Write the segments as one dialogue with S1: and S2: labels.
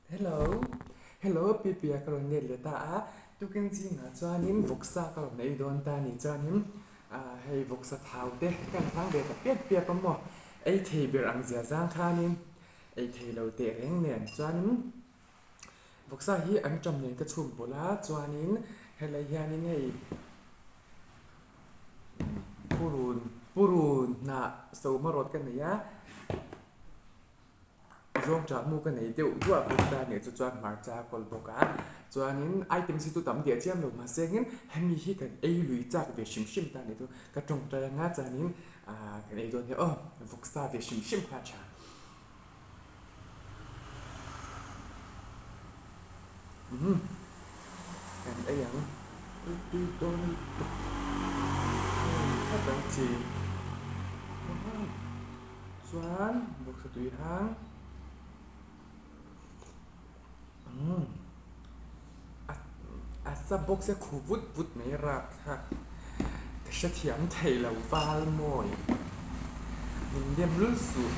S1: Hello Hello Pipia ka rawn let leh ta a, tukin zingah chuanin vawksa ka rawn ei dawn ta a nih chuanin ah hei vawksa thau te ka han hlang ve ta piap piap a maw, ei thei ber ang zia zang khanin ei thei lo teh reng nen chuanin vawksa hi an ṭam nen ka chhum pawlh a chuanin helai hianin hei purun purun hnah sawma rawt ka nei a. Zawngṭah mu ka nei deuh duah bawk ta nih chu chuan hmarcha a kawl bawk a, chuanin items hi chu tam diah chiam lo mahse engin hemi hi kan ei lui chak ve hrim hrim ta nih chu ka tawngtai anga chuanin ah kan ei dawn nia aw vawksa ve hrim hrim kha a tha. Umm kan ei ang tui tui dawn lutuk hei khat ang chi. Chuan bawksa tui hang umm a a sa bawk sia khu vut vut mai rak kha ka hrethiam thei lo val mawi min dem lul suh.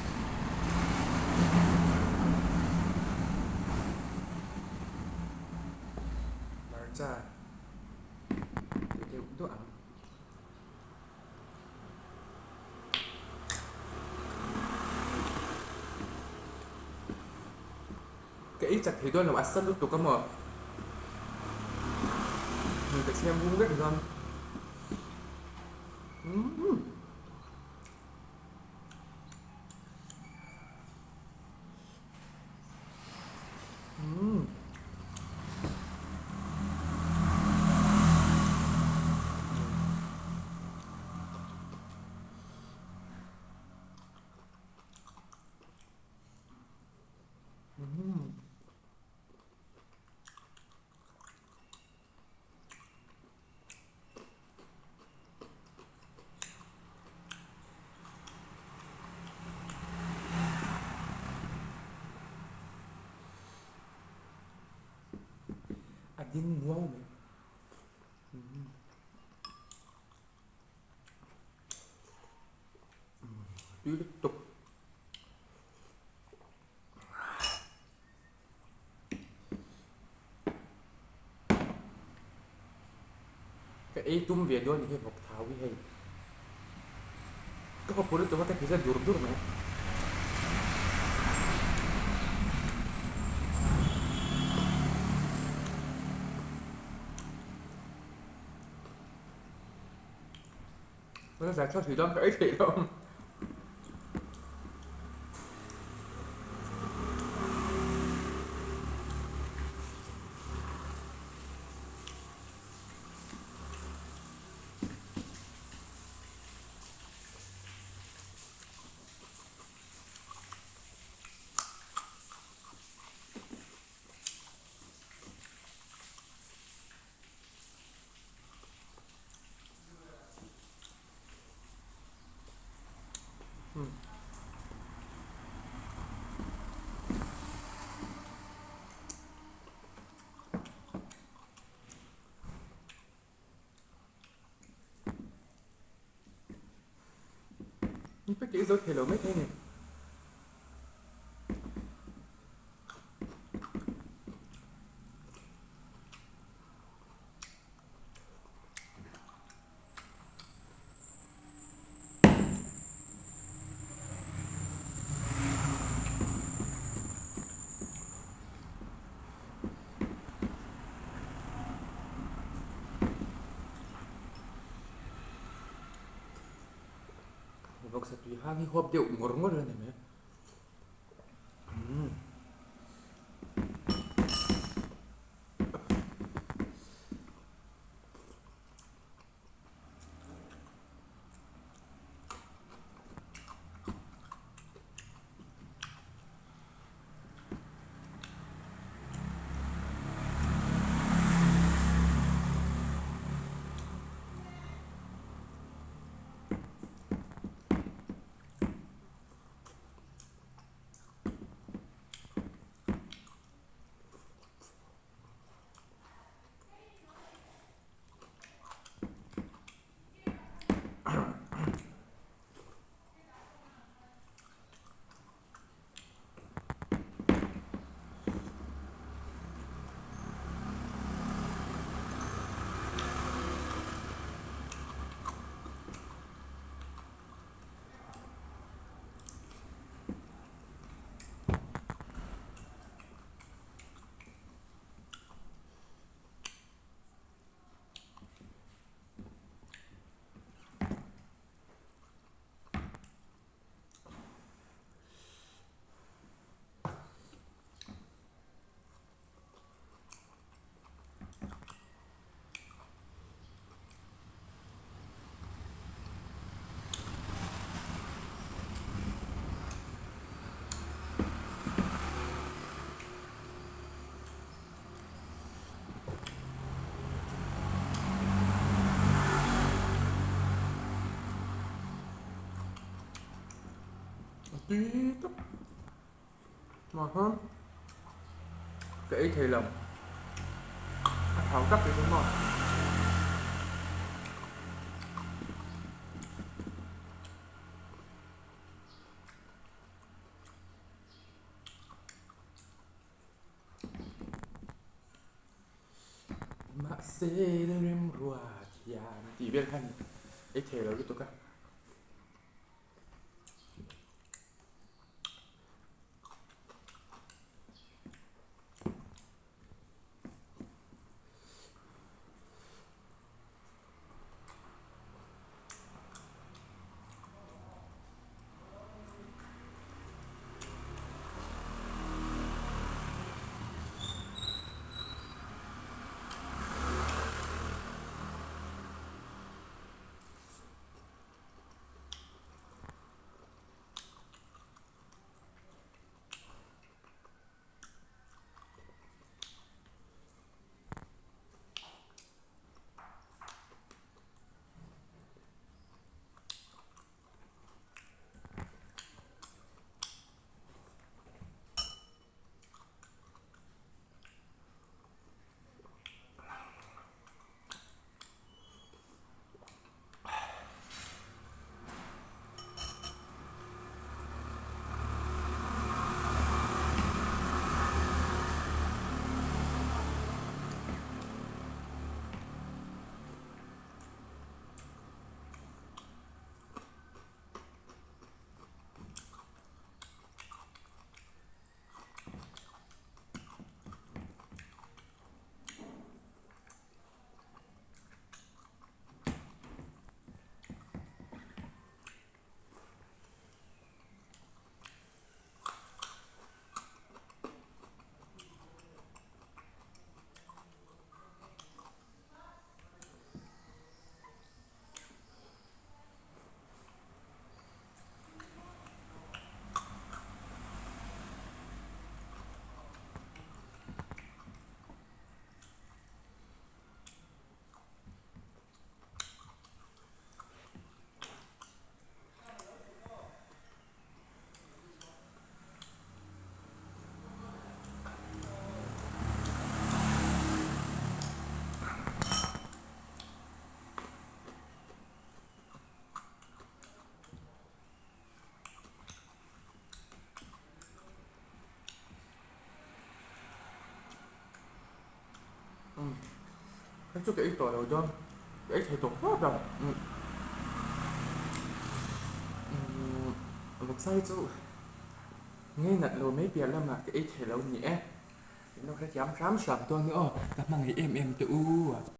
S1: Hmarcha ti deuh duah ang. Ka ei chak thei dawn lo, a sa lutuk a maw? Hmui ka chhiam vung vek dawn. Umm. Umm. Umm. A ding nuau mai. Tui lutuk. Ka ei tum ve dawn hi vawk thau hi hei. Ka fapur lutuk a ka ti zet dur dur mai. Ka zai thlawt hrih dawn ka ei theih lo. Ni pek i zo thei lo mai thei ni. Vawksa tui hang hi huap deuh ngawr ngawr a ni mai. Umm. tui tak mahse ka ei thei lo a thau tak hi chu maw. Mahse rilremruat hian tih vel khan ei thei lo lutuk a. Hei chu ka ei tawh lo dawn ka ei thei tawh hlawt a vawksa hi chu ngei nat lo mai piah lamah ka ei thei lo ni e. Min lo hrethiam hram hram dawn nia aw ka hmangaih em em te u.